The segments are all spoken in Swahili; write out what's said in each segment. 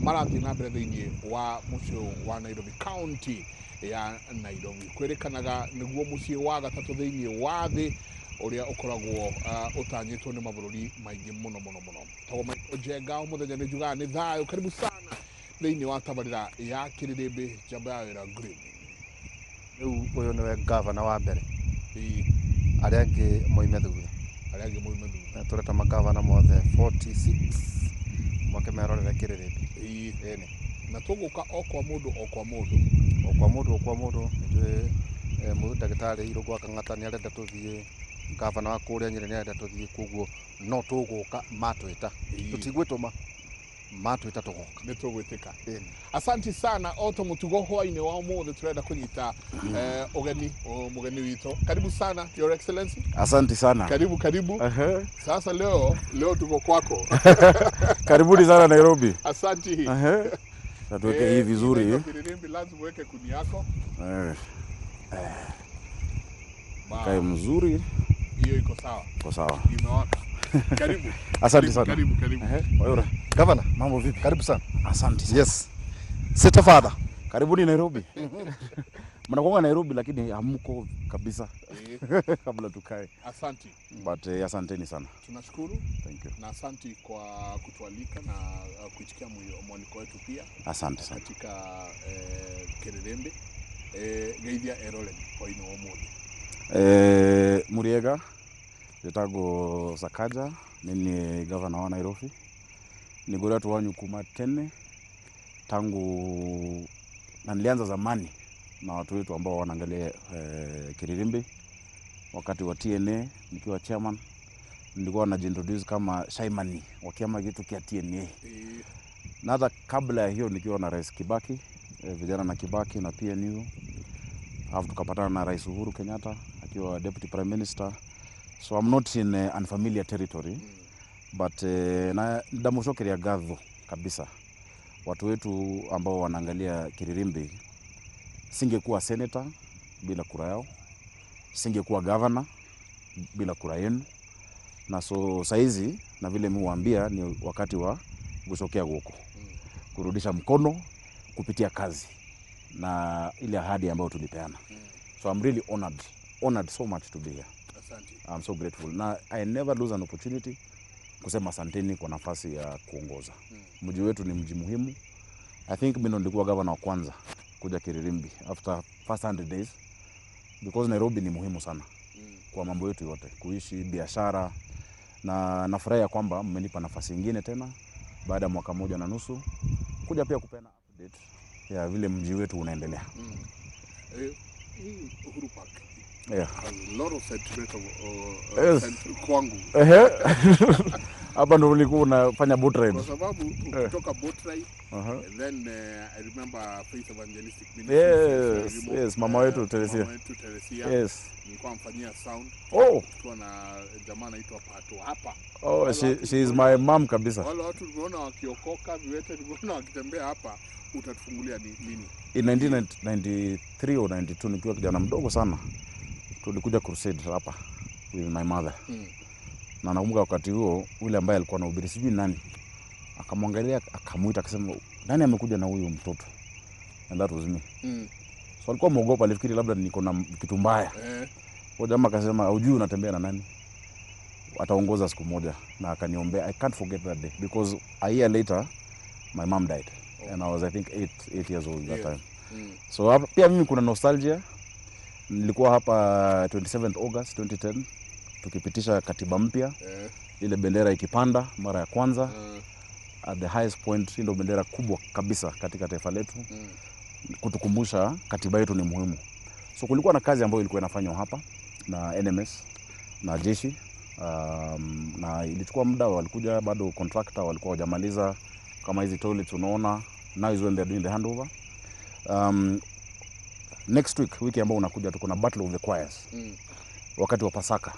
Marathiĩ na mbere thĩinĩ wa mũciĩ wa Nairobi, county ya Nairobi. Kwĩrĩkanaga nĩguo mũciĩ wa gatatũ thĩinĩ wa thĩ ũrĩa ũkoragwo ũtanyĩtwo nĩ mabũrũri maingĩ mũno mũno mũno. Tagwo Michael Njenga, o mũthenya nĩ njugaga nĩ thayũ. Karibu sana thĩinĩ wa tabarĩra ya Kĩrĩrĩmbĩ, njamba ya wĩra green. Rĩu ũyũ nĩwe gavana wa mbere. Ĩĩ. Arĩa angĩ moime thutha. Arĩa angĩ moime thutha. Na tũreta magavana mothe 46 moke merorere Kĩrĩrĩmbĩ. Ĩĩ. Ĩni. Na tũgũka o kwa mũndũ o kwa mũndũ. O kwa mũndũ o kwa mũndũ. Nĩnjũĩ ndagĩtarĩ Irũngũ wa Kang'ata nĩ arenda tũthiĩ, gavana wa kũrĩa Nyĩrĩ nĩ arenda tũthiĩ, koguo no tũgũka matwĩta. Tũtigwĩtũma, matwĩta tũgoka. Nĩ tũgwĩtĩka. Ĩni. Asanti sana. O ta mũtugo hwainĩ wa ũmũthĩ tũrenda kũnyita ũgeni mũgeni witũ. Karibu sana, Your Excellency. Asante sana. Karibu, karibu. Sasa leo tuko kwako. Karibuni sana Nairobi. Asanti. Na tuweke hii vizuri. Inaitwa Kiririmbi, lazima uweke kuni yako. Kae mzuri. Hiyo iko sawa. Iko sawa. Imewaka. Karibu. Asante sana. Karibu, karibu. Wayora. Governor, mambo vipi? Karibu sana. Asante sana. Yes. Sita father. Karibuni Nairobi. Mnakuanga Nairobi lakini hamko kabisa. Kabla tukae. Asante. But asanteni sana. Tunashukuru. Thank you. Na asante kwa kutualika na kuitikia mwaliko wetu pia. Asante sana. Katika Kiririmbi. Geithia eroreri hwainĩ wa ũmũthĩ. Muriega, njĩtagwo Sakaja, nĩ gavana wa Nairobi. Ni ngoretwo wanyu kuma tene tangu na nilianza zamani na watu wetu ambao wanaangalia Kiririmbi. Wakati wa TNA nikiwa chairman nilikuwa najiintroduce kama Shaimani wa chama kitu kia TNA. Na hata kabla ya hiyo nikiwa na Rais Kibaki, vijana na Kibaki na PNU. Alafu tukapatana na Rais Uhuru Kenyatta akiwa Deputy Prime Minister. So I'm not in unfamiliar territory. But na ndamucokeria ngatho kabisa watu wetu ambao wanaangalia Kiririmbi. Singekuwa senator bila kura yao, singekuwa governor bila kura yenu. Na so saizi na vile mimi huambia ni wakati wa gucokea guoko, kurudisha mkono kupitia kazi na ile ahadi ambayo tulipeana. So I'm really honored, honored so much to be here. Asante. I'm so grateful. Na I never lose an opportunity kusema asanteni kwa nafasi ya kuongoza. Mji wetu ni mji muhimu. I think mimi ndo nilikuwa governor wa kwanza kuja Kiririmbi after first 100 days, because Nairobi ni muhimu sana kwa mambo yetu yote, kuishi, biashara. Na nafurahia kwamba mmenipa nafasi nyingine tena baada ya mwaka moja na nusu kuja pia kupeana update ya vile mji wetu unaendelea. Hii Uhuru Park has a lot of sentimental, kwangu. Hapa ndo ulikuwa unafanya boat ride. Kwa sababu ukitoka boat ride, and then I remember Faith Evangelistic Ministry. Yes, yes, mama wetu Teresia. Mama wetu Teresia. Yes. Nilikuwa mfanyia sound. Tukiwa na jamaa anaitwa Pato hapa. Oh, Wale watu she is my mom kabisa. Wale watu tuliona wakiokoka, viwete tuliona wakitembea hapa, utatufungulia nini? In 1993 or 92 nikiwa kijana mdogo sana, tulikuja crusade hapa with my mother. Na nakumbuka wakati huo yule ambaye alikuwa anahubiri sijui nani, akamwangalia akamuita akasema, nani amekuja na huyu mtoto? And that was me. So alikuwa muogopa, alifikiri labda niko na kitu mbaya. Kwa jamaa akasema, hujui unatembea na nani? Ataongoza siku moja. Na akaniombea. I can't forget that day because a year later my mom died. And I was, I think, eight years old that time. So hapa, pia mimi kuna nostalgia. Nilikuwa hapa 27th August 2010 tukipitisha katiba mpya. Ile bendera ikipanda mara ya kwanza. At the highest point, ndio bendera kubwa kabisa katika taifa letu. Kutukumbusha katiba yetu ni muhimu. So kulikuwa na kazi ambayo ilikuwa inafanywa hapa na NMS na jeshi. Na ilichukua muda, walikuja bado contractor walikuwa hawajamaliza kama hizi toilets unaona. Now is when they are doing the handover. Next week, wiki ambayo unakuja, tuko na Battle of the Choirs. Wakati wa Pasaka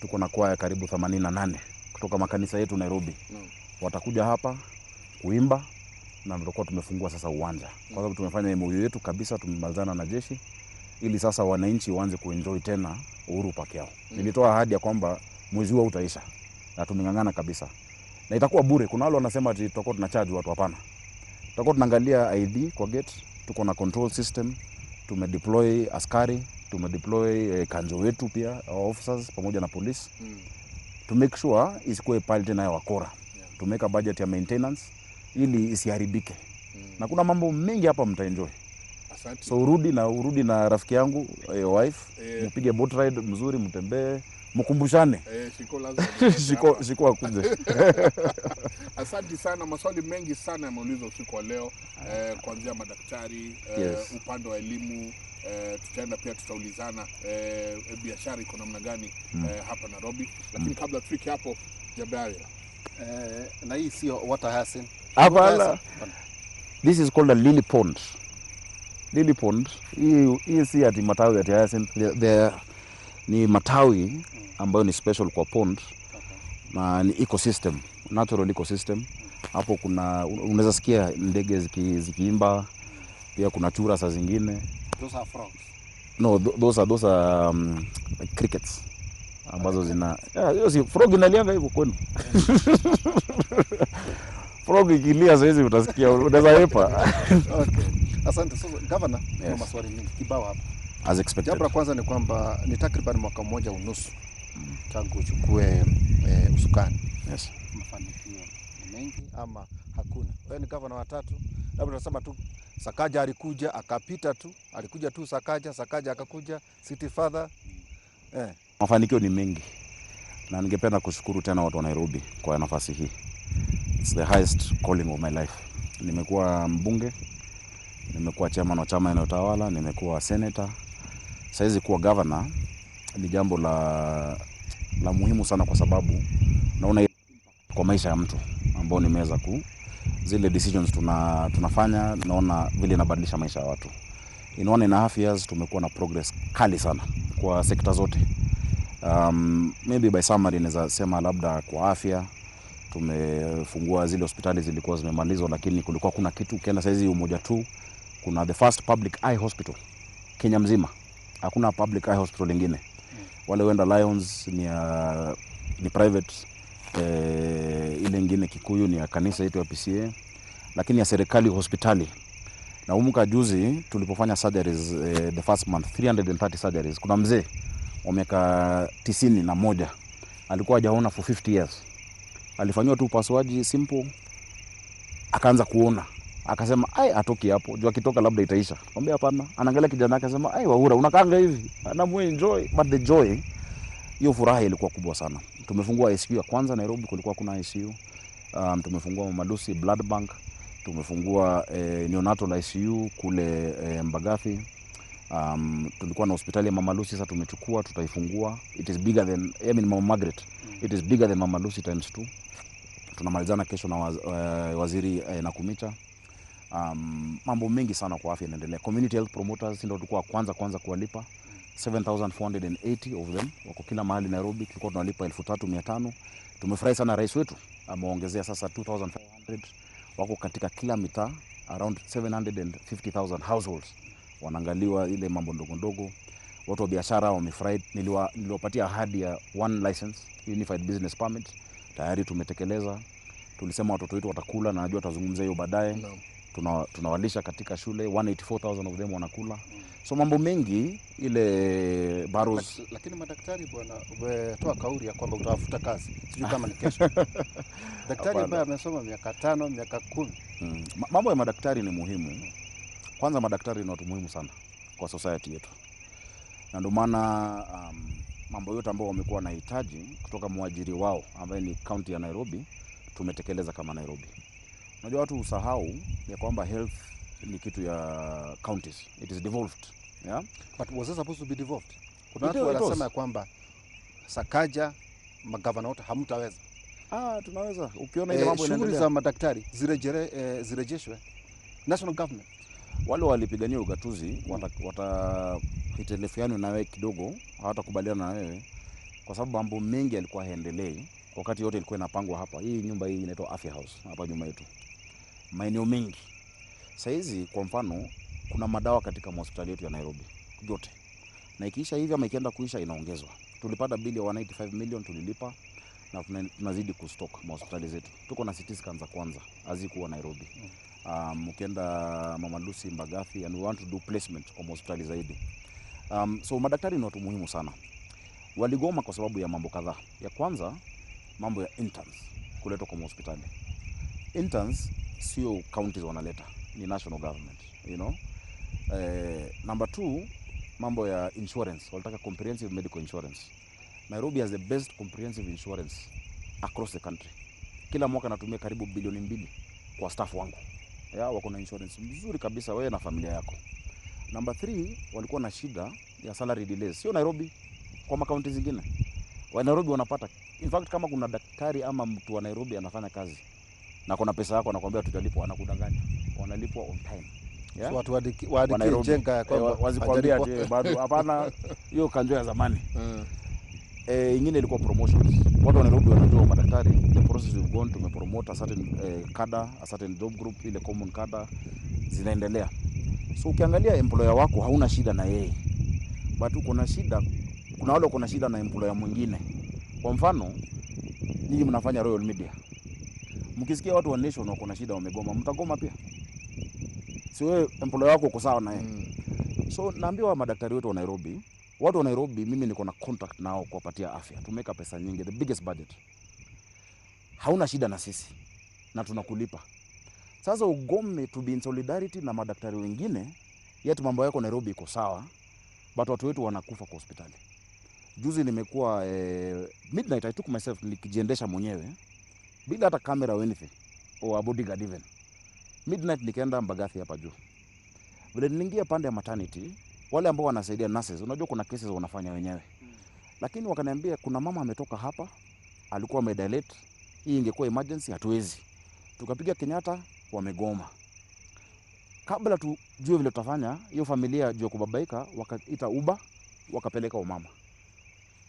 tuko na kwaya karibu 88 kutoka makanisa yetu Nairobi. Watakuja hapa kuimba na tutakuwa tumefungua sasa uwanja. Kwa sababu tumefanya MOU yetu kabisa, tumemalizana na jeshi ili sasa wananchi waanze kuenjoy tena Uhuru Park yao. Nilitoa ahadi ya kwamba mwezi huu utaisha na tumeng'ang'ana kabisa. Na itakuwa bure. Kuna wale wanasema ati tutakuwa tuna charge watu, hapana. Tutakuwa tunaangalia ID kwa gate, tuko na control system, tumedeploy askari, tumedeploy kanjo wetu pia, our officers pamoja na police to make sure isikuwe pale tena ya wakora. Tumeweka budget ya maintenance ili isiharibike. Na kuna mambo mengi hapa mtaenjoy. Asante. So urudi na rafiki yangu, your wife, mpige boat ride mzuri, mtembee, mkumbushane. Shiko lazima. Shiko akuje. Asante sana, maswali mengi sana yameulizwa usiku wa leo, kuanzia madaktari, upande wa elimu, tutaenda pia tutaulizana biashara iko namna gani hapa Nairobi. Lakini kabla tufike hapo, Jabari. Na hii sio water hyacinth. Hapana. This is called a lily pond. Lily pond. Hii si ati matawi ati hyacinth. Ni matawi ambayo ni special kwa pond. Na ni ecosystem, natural ecosystem. Hapo kuna unaweza sikia ndege zikiimba, pia kuna chura saa zingine. Those are frogs. No, those are like crickets ambazo zina hiyo si frog inalianga hivyo kwenu. Frog ikilia saa hizi utasikia, unaweza hepa. Okay. Asante. Sasa governor, kuna maswali mengi kibao hapa. As expected. Jambo la kwanza ni kwamba ni takriban mwaka mmoja unusu tangu uchukue usukani. Yes. Mafanikio ni mengi ama hakuna? Wewe ni governor wa tatu. Labda tunasema tu Sakaja alikuja akapita tu, alikuja tu Sakaja akakuja City Father. Mafanikio ni mengi na ningependa kushukuru tena watu wa Nairobi kwa nafasi hii. It's the highest calling of my life. Nimekuwa mbunge, nimekuwa chairman wa chama inayotawala, nimekuwa senator. Saizi kuwa governor ni jambo la muhimu sana kwa sababu naona kwa maisha ya mtu ambao nimeweza zile decisions tunafanya, naona vile inabadilisha maisha ya watu. In 1.5 years tumekuwa na progress kali sana kwa sekta zote. Maybe by summary naweza sema labda kwa afya tumefungua zile hospitali zilikuwa zimemalizwa, lakini kulikuwa kuna kitu. Ukienda saizi Umoja tu kuna the first public eye hospital Kenya mzima. Hakuna public eye hospital lingine. Wale wenda Lions ni private, ile nyingine Kikuyu ni ya kanisa yetu ya PCA, lakini ya serikali hospitali. Na umuka juzi tulipofanya surgeries, the first month 330 surgeries. Kuna mzee wa miaka 91 alikuwa hajaona for 50 years. Alifanywa tu upasuaji simple, akaanza kuona. Akasema ai, atoki hapo, juu akitoka labda itaisha. Mwambie hapana. Anaangalia kijana yake akasema ai, Waura unakaanga hivi. Anamuenjoy, but the joy, hiyo furaha ilikuwa kubwa sana. Tumefungua ICU ya kwanza Nairobi, kulikuwa kuna ICU. Tumefungua Mama Lucy Blood Bank, tumefungua neonatal ICU kule Mbagathi. Tulikuwa na hospitali ya Mama Lucy, sasa tumechukua, tutaifungua. It is bigger than, I mean Mama Margaret. It is bigger than Mama Lucy times 2. Tunamalizana kesho na waziri Nakumicha. Mambo mengi sana kwa afya inaendelea. Community health promoters ndio tulikuwa kwanza kuwalipa 7480 of them wako kila mahali Nairobi. Tulikuwa tunalipa 3500. Tumefurahi sana, rais wetu ameongezea sasa 2500. Wako katika kila mitaa, around 750,000 households wanaangaliwa ile mambo ndogo ndogo. Watu wa biashara wamefurahi. Niliwapatia ahadi ya one license, unified business permit, tayari tumetekeleza. Tulisema watoto wetu watakula, na najua tutazungumzia hiyo baadaye. No. Tunawalisha katika shule, 184,000 of them wanakula. So mambo mengi ile baros. Lakini madaktari bwana, umetoa kauli ya kwamba utawafuta kazi. Sijui kama ni kesho. Daktari ambaye amesoma miaka 5, miaka 10. Mambo ya madaktari ni muhimu. Kwanza madaktari ni watu muhimu sana kwa society yetu. Na ndio maana mambo yote ambayo wamekuwa wanahitaji kutoka mwajiri wao ambaye ni county ya Nairobi, tumetekeleza kama Nairobi. Unajua watu usahau ya kwamba health ni kitu ya counties. It is devolved. Yeah? But was it supposed to be devolved? Kuna watu wanasema kwamba Sakaja, magavana wote hamtaweza. Tunaweza. Ukiona ile mambo inaendelea. Shughuli za madaktari zirejeshwe national government. Wale walipigania ugatuzi watahitilafiana na wewe kidogo, hawatakubaliana na wewe kwa sababu mambo mengi yalikuwa hayaendelei wakati yote ilikuwa inapangwa hapa. Hii nyumba hii inaitwa Afya House hapa nyuma yetu. Maeneo mengi. Saizi kwa mfano kuna madawa katika hospitali yetu ya Nairobi yote. Na ikiisha hivi ama ikienda kuisha inaongezwa. Tulipata bili ya 185 million tulilipa, na tunazidi kustock hospitali zetu. Tuko na CT scans za kwanza hazikuwa Nairobi. Ukienda Mama Lucy Mbagathi, and we want to do placement kwa hospitali zaidi. So madaktari ni watu muhimu sana. Waligoma kwa sababu ya mambo kadhaa. Ya kwanza, mambo ya interns kuletwa kwa hospitali. Interns sio counties wanaleta, ni national government. Number two, mambo ya insurance. Walitaka comprehensive medical insurance. Nairobi has the best comprehensive insurance across the country. Kila mwaka natumia karibu bilioni 2 kwa staff wangu. Ya, wako na insurance mzuri kabisa wewe na familia yako. Number three, walikuwa na shida ya salary delays. Sio Nairobi, kwa makaunti zingine. Wa Nairobi wanapata. In fact, kama kuna daktari ama mtu wa Nairobi anafanya kazi na kuna pesa yako anakuambia tutalipwa, anakudanganya. Wanalipwa on time. Yeah? So watu Wa waandikie Nairobi. Njenga ya kwamba Wazikwambia hajalipwa. ati bado hapana, hiyo kanjo ya zamani. Ingine ilikuwa promotions. Watu wa Nairobi wanajua madaktari, the process we've gone, tumepromote a certain cadre, a certain job group, ile common cadre zinaendelea. So ukiangalia employer wako hauna shida na yeye, but uko na shida, kuna wale uko na shida na employer mwingine. Kwa mfano, nyinyi mnafanya Royal Media, mkisikia watu wa Nation wako na shida wamegoma, mtagoma pia? Si wewe employer wako uko sawa na yeye? So naambiwa madaktari wetu wa Nairobi, watu wa Nairobi, mimi niko na contract nao kuwapatia afya, tumeweka pesa nyingi, the biggest budget. Hauna shida na sisi na tunakulipa. Sasa ugome to be in solidarity na madaktari wengine, yet mambo yako Nairobi iko sawa, but watu wetu wanakufa kwa hospitali. Juzi nimekuwa midnight, I took myself nikijiendesha mwenyewe bila hata camera or anything or a bodyguard even. Midnight nikaenda Mbagathi hapa juu. Vile niliingia pande ya maternity, wale ambao wanasaidia nurses, unajua kuna cases wanafanya wenyewe. Lakini wakaniambia kuna mama ametoka hapa, alikuwa amedilate, hii ingekuwa emergency, hatuwezi. Tukapiga Kenyatta, wamegoma. Kabla tujue vile tutafanya, hiyo familia juu ya kubabaika, wakaita Uber, wakapeleka umama.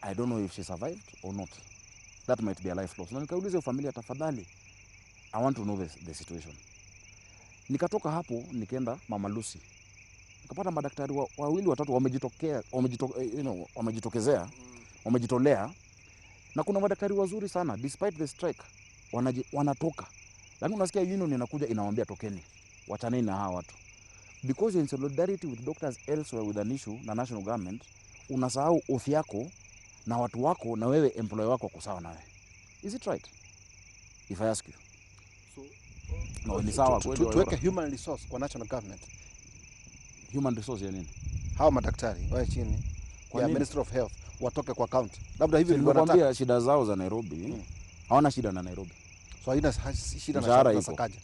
I don't know if she survived or not. That might be a life loss. Na nikauliza hiyo familia, tafadhali, I want to know the situation. Nikatoka hapo nikaenda Mama Lucy, nikapata madaktari wawili watatu wamejitokea, wamejitokezea, wamejitolea, na kuna madaktari wazuri sana despite the strike wanatoka, lakini unasikia union inakuja inawaambia tokeni, wachaneni na hawa watu, because you're in solidarity with doctors elsewhere with an issue na national government, unasahau oath yako na watu wako na wewe employer wako wako sawa nawe. Is it right if I ask you? No, ni sawa kweli? Tuweke human resource kwa national government. Human resource ya nini? Hawa madaktari wawe chini Kwa ya nini? Minister of Health, watoke kwa county. Labda hivi Si ndivyo wanataka. nimekuambia shida zao za Nairobi, hawana shida na Nairobi. So haina shida na Mshahara na iko. Sakaja.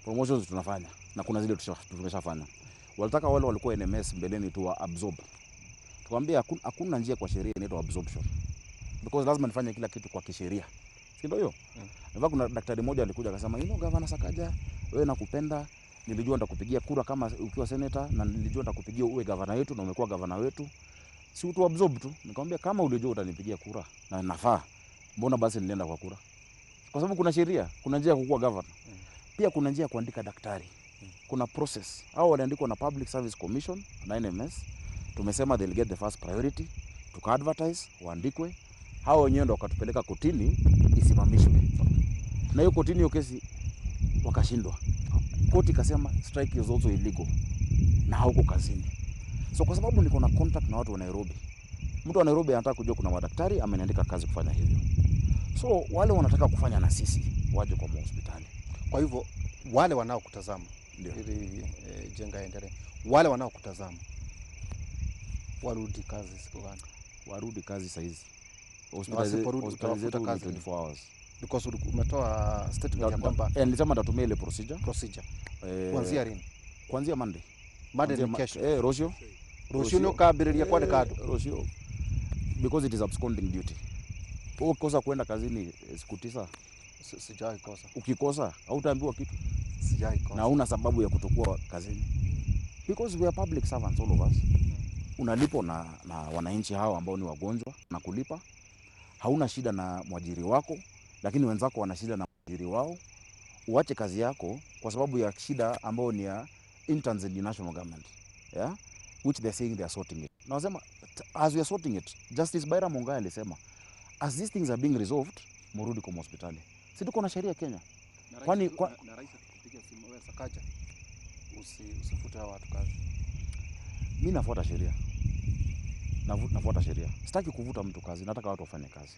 Promotions tunafanya na kuna zile tumeshafanya. Walitaka wale walikuwa NMS mbeleni tu wa absorb. Tukamwambia hakuna njia kwa sheria inaitwa absorption. Because lazima nifanye kila kitu kwa kisheria. Si ndio hiyo? Mm. Kuna daktari mmoja alikuja akasema, "You know, Governor Sakaja, wewe nakupenda, nilijua nitakupigia kura kama ukiwa senator na nilijua nitakupigia uwe governor wetu na umekuwa governor wetu. Si utu absorb tu." Nikamwambia kama ulijua utanipigia kura na nafaa, mbona basi nilienda kwa kura? Kwa sababu kuna sheria, kuna njia ya kukuwa governor. Pia kuna njia ya kuandika daktari. Kuna process. Hao waliandikwa na Public Service Commission na NMS. Tumesema they'll get the first priority. Tuka advertise waandikwe. Hao wenyewe ndo wakatupeleka kotini isimamishwe. Na hiyo kotini, hiyo kesi wakashindwa. Koti ikasema strike is also illegal na hauko kazini. So kwa sababu niko na contact na watu wa Nairobi, mtu wa Nairobi anataka kujua kuna madaktari ameniandika kazi kufanya hivyo. So wale wanataka kufanya na sisi waje kwa hospitali. Kwa hivyo wale wanaokutazama, Ndio. ili Njenga endelee, wale wanaokutazama warudi kazi siku gani? Warudi kazi saizi. Wasiporudi Hospitali utawafuta zetu ni kazi? 24 hours. Because umetoa statement ya kwamba Nilisema nitatumia ile procedure. Procedure. Eh, Kuanzia lini? Kuanzia Monday. Monday ni Kuanzia kesho. Rosio. Rũciũ nĩ ũkambĩrĩria kwandĩka andũ? Rosio. Because it is absconding duty. Wewe ukikosa kwenda kazini siku 9, Sijawahi kosa. Ukikosa hautaambiwa kitu Sijawahi kosa. Na huna sababu ya kutokuwa kazini. Because we are public servants, all of us. Unalipwa na wananchi hao ambao ni wagonjwa na kulipa. Hauna shida na mwajiri wako, lakini wenzako wana shida na mwajiri wao. Uache kazi yako kwa sababu ya shida ambayo ni ya interns in the national government. Yeah? Which they're saying they are sorting it. Na wasema as we are sorting it, Justice Byram Ongaya alisema as these things are being resolved, murudi kwa hospitali. Si tuko na sheria Kenya? Na Kwani rais akikupigia simu wewe Sakaja, usifute hawa watu kazi? Mi nafuata sheria. Nafuata sheria. Sitaki kuvuta mtu kazi, nataka watu wafanye kazi.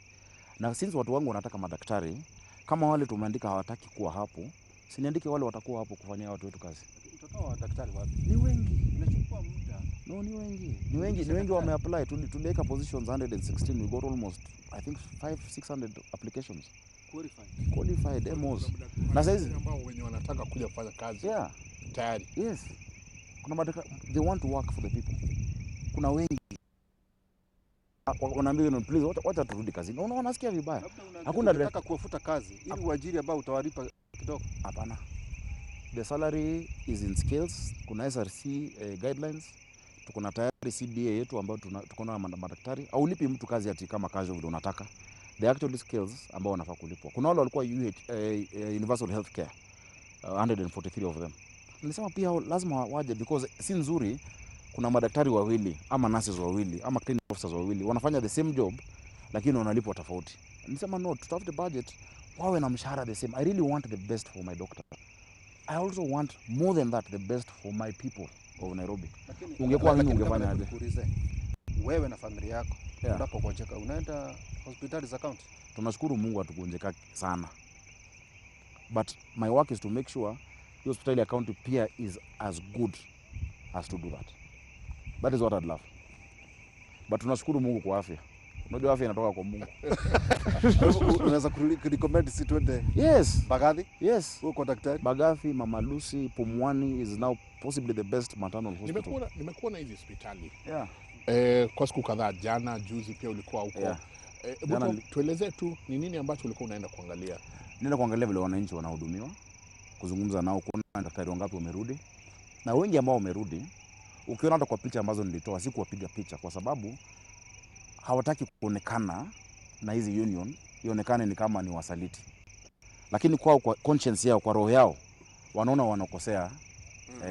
Na since watu wangu wanataka madaktari, kama wale tumeandika hawataki kuwa hapo, siniandike wale watakuwa hapo kufanyia watu wetu kazi. Utatoa daktari wapi? Ni wengi. Inachukua muda. No, ni wengi. Ni wengi, ni wengi wameapply. Tuliweka positions 116, we got almost, I think, 5 600 applications. Qualified. Qualified MOs. Na saizi ambao wenye wanataka kuja kufanya kazi tayari. Yes. Kuna madaktari, they want to work for the people. Kuna wengi wanaambia, "No, please, wacha turudi kazini." Unaona wanasikia vibaya. Labda Hakuna unataka kuwafuta kazi ili uajiri ambao utawalipa kidogo. Hapana. The salary is in scales. Kuna SRC guidelines. Tuko na tayari CBA yetu ambayo tuko na madaktari. Haulipi mtu kazi ati kama casual vile unataka. The actual scales ambao wanafaa kulipwa. Kuna wale walikuwa UH, Universal Healthcare, 143 of them. Nilisema pia hao lazima waje because si nzuri kuna madaktari wawili ama nurses wawili ama clinic officers wawili wanafanya the same job lakini wanalipwa tofauti. Nilisema no, tutafute budget wawe na mshahara the same. I really want the best for my doctor. I also want more than that, the best for my people of Nairobi. Lakini Ungekuwa mimi lakini ungefanya kama aje? nikuulize, wewe na familia yako unapogonjeka unaenda hospitali za county? Tunashukuru Mungu hatugonjeka sana. But my work is to make sure the hospitali ya county pia is as good as to do that. That is what I'd love. But tunashukuru Mungu kwa afya. Unajua afya inatoka kwa Mungu. Unaweza kurecommend si twende Yes. Mbagathi? Yes. Huko kwa daktari? Mbagathi, Mama Lucy, Pumwani is now possibly the best maternal hospital. Nimekuwa na hizi hospitali kwa siku kadhaa, jana juzi pia ulikuwa huko. Hebu Jana tuelezee tu ni nini ambacho ulikuwa unaenda kuangalia? Nenda kuangalia vile wananchi wanahudumiwa, kuzungumza nao, kuona daktari wangapi wamerudi. Na wengi ambao wamerudi, ukiona hata kwa picha ambazo nilitoa, sikuwapiga picha kwa sababu hawataki kuonekana na hizi union, ionekane ni kama ni wasaliti. Lakini kwao, kwa conscience yao, kwa roho yao, wanaona wanakosea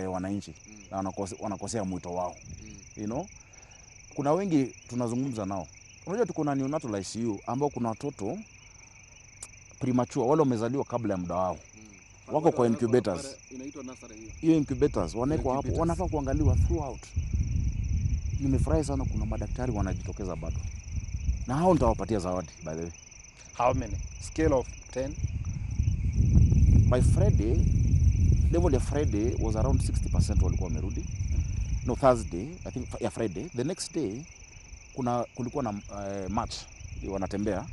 wananchi na wanakosea mwito wao. Kuna wengi tunazungumza nao. Unajua tuko na neonatal ICU ambao kuna watoto premature, wale wamezaliwa kabla ya muda wao. Wako kwa incubators. Inaitwa nursery hiyo. Hiyo incubators wanawekwa hapo, Incubators. wanafaa kuangaliwa throughout. Nimefurahi sana kuna madaktari wanajitokeza bado. Na hao nitawapatia zawadi, by the way. How many? Scale of 10? By Friday, level ya Friday was around 60% walikuwa wamerudi. No, Thursday, I think ya Friday, the next day kulikuwa na march wanatembea.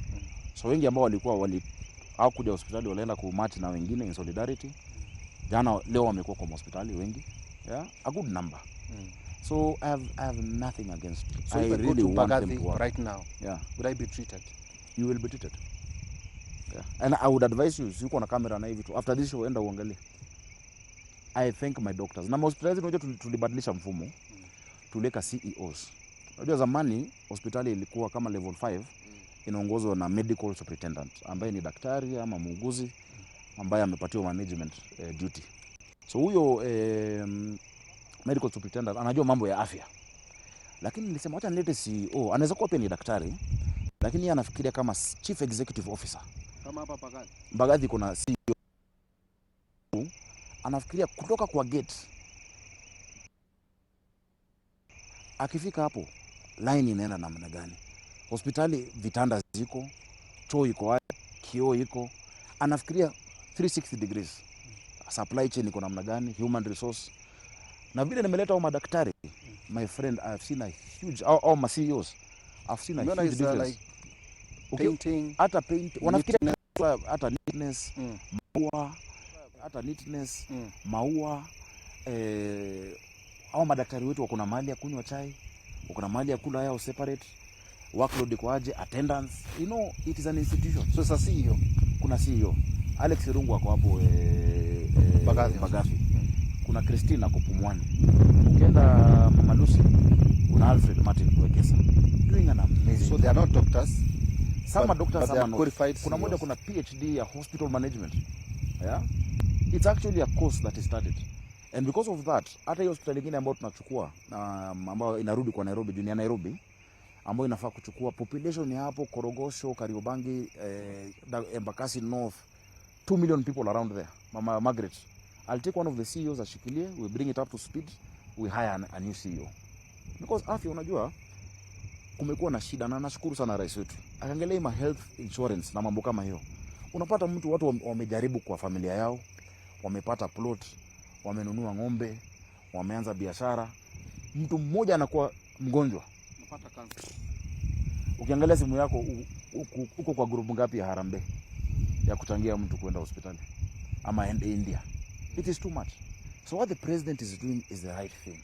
So wengi ambao walikuwa hawakuja hospitali walienda ku march na wengine in solidarity. Jana leo wamekuwa kwa hospitali wengi. Yeah, a good number. So I have nothing against. So I if I go really to want them Mbagathi to work. right now, would I be treated? You will be treated. Yeah. And I would advise you, si uko na kamera na hivi tu. After this show enda uangalie. I thank my doctors. Na hospitali unajua tulibadilisha mfumo. Tuliweka CEOs. Unajua zamani hospitali ilikuwa kama level 5 inaongozwa na medical superintendent ambaye ni daktari ama muuguzi ambaye amepatiwa management duty. So huyo medical superintendent anajua mambo ya afya. Lakini nilisema wacha nilete CEO, anaweza kuwa pia ni daktari lakini yeye anafikiria kama chief executive officer. Kama hapa Mbagathi. Mbagathi kuna CEO anafikiria kutoka kwa gate. Akifika hapo line inaenda namna gani? Hospitali vitanda ziko, choo iko wapi, kioo iko. Anafikiria 360 degrees. Supply chain iko namna gani, human resource. Na vile nimeleta hao madaktari, my friend, I have seen a huge, au ma CEOs, I've seen a Umeona huge is, difference. like painting, Hata paint, wanafikiria hata neatness, maua, hata neatness, maua, hao madaktari wetu wako na mahali ya kunywa chai, wako na mahali ya kula yao separate, workload iko aje, attendance, it is an institution. So sasa CEO, kuna CEO Alex Irungu ako hapo Mbagathi. Mbagathi. Kuna Christine ako Pumwani. Ukienda Mama Lucy kuna Alfred Martin Wekesa doing an amazing So they are not doctors. Some are doctors, But some they are are not. qualified Kuna moja CEOs. kuna PhD ya hospital management. Yeah? It's actually a course that is studied. And because of that, hata hiyo hospitali nyingine ambayo tunachukua, ambayo inarudi kwa Nairobi, junior Nairobi, ambayo inafaa kuchukua population ya hapo Korogocho, Kariobangi, Embakasi North, 2 million people around there. Mama Margaret I'll take one of the CEOs ashikilie, we bring it up to speed, we hire a new CEO. Because afya, unajua kumekuwa na shida, na nashukuru sana rais wetu akaangalia hii ma health insurance na mambo kama hiyo. Unapata mtu, watu wamejaribu kwa familia yao, wamepata plot, wamenunua ng'ombe, wameanza biashara, mtu mmoja anakuwa mgonjwa. Unapata cancer. Ukiangalia simu yako, uko kwa group ngapi ya harambee ya kuchangia mtu kwenda hospitali ama aende India? It is too much. So what the president is doing is the right thing.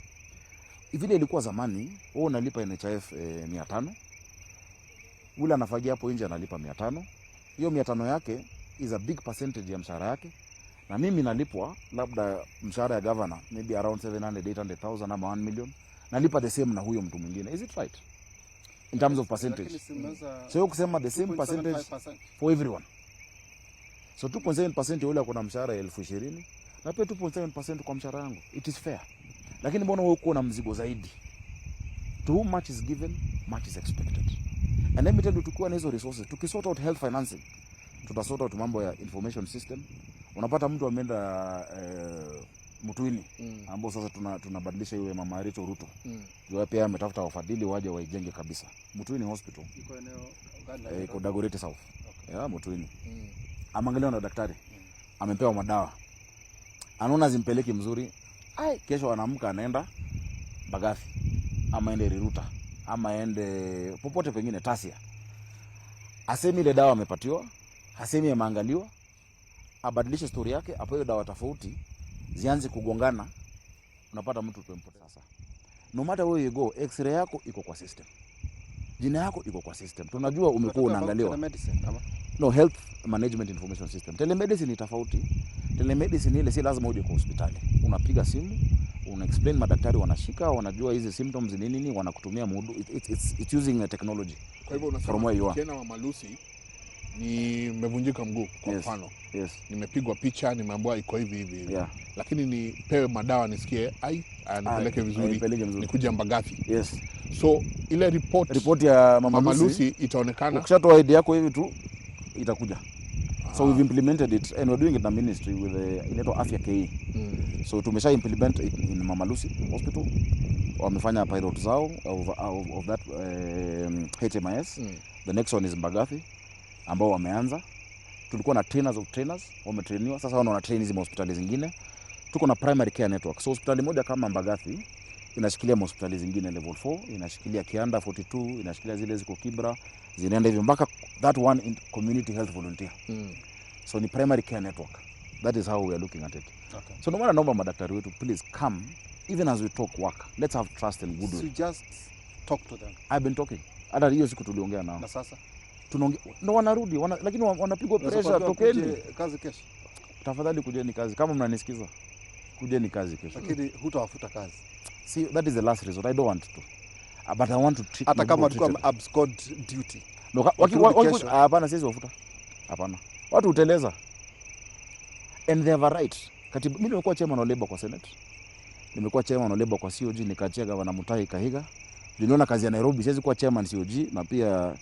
Vile ilikuwa zamani, wewe unalipa NHIF 500, ule anafagia hapo nje analipa 500. Hiyo 500 yake is a big percentage ya mshahara yake, na mimi nalipwa labda mshahara ya governor maybe around 700 800,000 ama 1 million, nalipa the same na huyo mtu mwingine. Is it right in terms of percentage? Lakini si mnaweza So hiyo kusema the same percentage 2.75%. for everyone. So 2.7% ya yule ako na mshahara ya 20,000 na pia 2.7% kwa mshahara yangu. It is fair. Lakini mbona wewe uko na mzigo zaidi? To whom much is given, much is expected. And let me tell you, tukiwa na hizo resources, tukisort out health financing, tutasort out mambo ya information system. Unapata mtu ameenda Mutuini ambao sasa tunabadilisha iwe Mama Rachel Ruto. Juu pia ametafuta wafadhili waje waijenge kabisa. Mutuini Hospital Iko eneo gani la iko Dagoretti South. Yeah, Mutuini. Ameangaliwa na daktari, amepewa madawa, anaona zimpeleki mzuri. Ai, kesho anaamka anaenda Mbagathi ama aende Riruta ama aende popote pengine Tasia, asemi ile dawa amepatiwa, hasemi ameangaliwa, abadilishe stori yake, apewe dawa tofauti, zianze kugongana, unapata mtu tumempoteza. Sasa no matter where you go, x-ray yako iko kwa system, jina yako iko kwa system, tunajua umekuwa Unataka about unaangaliwa. Telemedicine, ama? No, health management information system. Telemedicine ni tofauti. Telemedicine ile si lazima uje kwa hospitali, unapiga simu, una explain, madaktari wanashika, wanajua hizi symptoms ni nini, wanakutumia mudu. It's using a technology. Kwa hivyo unasema From where you are. nikienda Mama Lucy nimevunjika mguu kwa mfano, nimepigwa picha, nimeambiwa iko hivi hivi hivi, lakini nipewe madawa nisikie ai, nipeleke vizuri, nipeleke vizuri. Nikuja Mbagathi. So ile report, Ripoti ya Mama, Mama Lucy, Lucy itaonekana. Ukishatoa ID yako hivi tu itakuja. So we've implemented it and we're doing it na ministry with the inaitwa Afya KE. So tumesha implement it in Mama Lucy Hospital. Wamefanya pilot zao of that HMIS. The next one is Mbagathi ambao wameanza. Tulikuwa na trainers of trainers wametrainiwa, sasa wana train hizi hospitali zingine. Tuko na primary care network. So hospitali moja kama Mbagathi inashikilia hospitali zingine level 4, inashikilia Kianda 42, inashikilia zile ziko Kibra, zinaenda hivyo mpaka that one in community health volunteer. So ni primary care network. That is how we are looking at it. So no maana naomba madaktari wetu, please come, even as we talk work. Let's have trust and goodwill. So you just talk to them. I've been talking. Hata hiyo siku tuliongea nao. Na sasa Tunaongea no, wanarudi lakini wanapigwa Unaweza pressure, kuambia tokeni. wakuje kazi kesho, Tafadhali kujeni kazi kama mnanisikiza. Kujeni kazi kesho. Lakini hutawafuta kazi. See, that is the last resort. I don't want to. But I want to treat Hata my kama people walikuwa treated. abscond duty. No, Wakirudi kesho. ah, hapana, siwezi wafuta. Hapana. Watu huteleza. And they have a right. Katiba, mimi nimekuwa chairman wa labor kwa Senate. Nimekuwa chairman wa labor kwa COG, nikaachia gavana Mutahi Kahiga. Niliona kazi ya Nairobi siwezi kuwa chairman COG na pia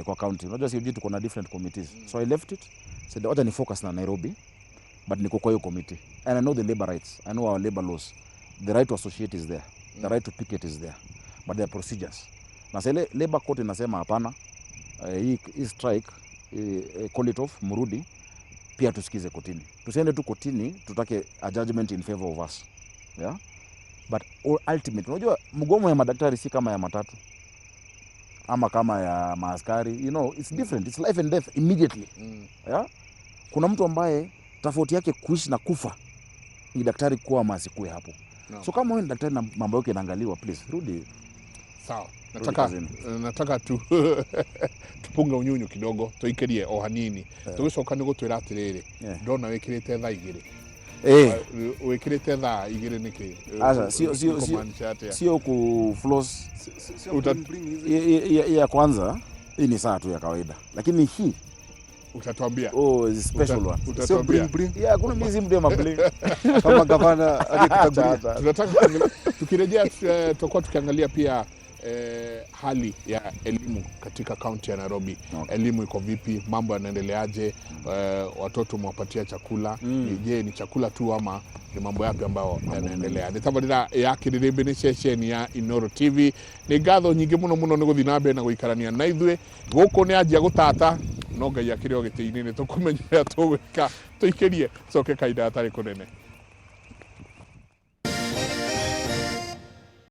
kwa county. Unajua COG tuko na different committees. So I left it. Said wacha ni focus na Nairobi, but niko kwa hiyo committee. And I know the labor rights. I know our labor laws. The right to associate is there. The right to picket is there. But there are procedures. Na sasa ile labor court inasema hapana, hii strike, call it off, mrudi pia tusikize kotini. Tusiende tu kotini tutake a judgment in favor of us. Yeah? But ultimate, unajua mgomo ya madaktari si kama ya matatu ama kama ya maaskari, it's different. It's life and death immediately. Yeah? Kuna mtu ambaye tofauti yake kuishi na kufa ni daktari kuwa ama asikue hapo. No. So kama wewe ni daktari na mambo yako inaangaliwa, please rudi. Sawa, Rudi nataka kazini. nataka tu tupunge unyunyu kidogo, tuikerie o hanini, tugicoka nĩ gũtwĩra atĩrĩrĩ, ndona wĩkĩrĩte thaa 2. Wĩkĩrĩte thaa 2 nĩkĩ? Asa, sio Kumaanisha atĩa? Sio ku floss. Sio bling bling hizi. Hii ya kwanza, hii ni saa tu ya kawaida, lakini hii Utatuambia. Oh, is special one. Sio Utatuambia. bling bling Yeah, kuna mimi si mtu ya mabling. Kama gavana aliyekutangulia. Tunataka tukirejea, tutakuwa tukiangalia pia hali ya elimu katika kaunti ya Nairobi. Elimu iko vipi? Mambo yanaendeleaje? Watoto mwapatia chakula? Je, ni chakula tu ama ni mambo yapi ambayo yanaendelea? Nĩ tabarĩra ya Kĩrĩrĩmbĩ, nĩ ceceni ya Inoro TV. Nĩ ngatho nyingĩ mũno mũno nĩ gũthiĩ na mbere na gũikarania na ithuĩ gũkũ. Nĩ anjia gũtata, no Ngai akĩrĩ o gĩtĩ-inĩ, nĩ tũkũmenya ũrĩa tũgwĩka. Tũikĩrie coke kahinda gatarĩ kũnene.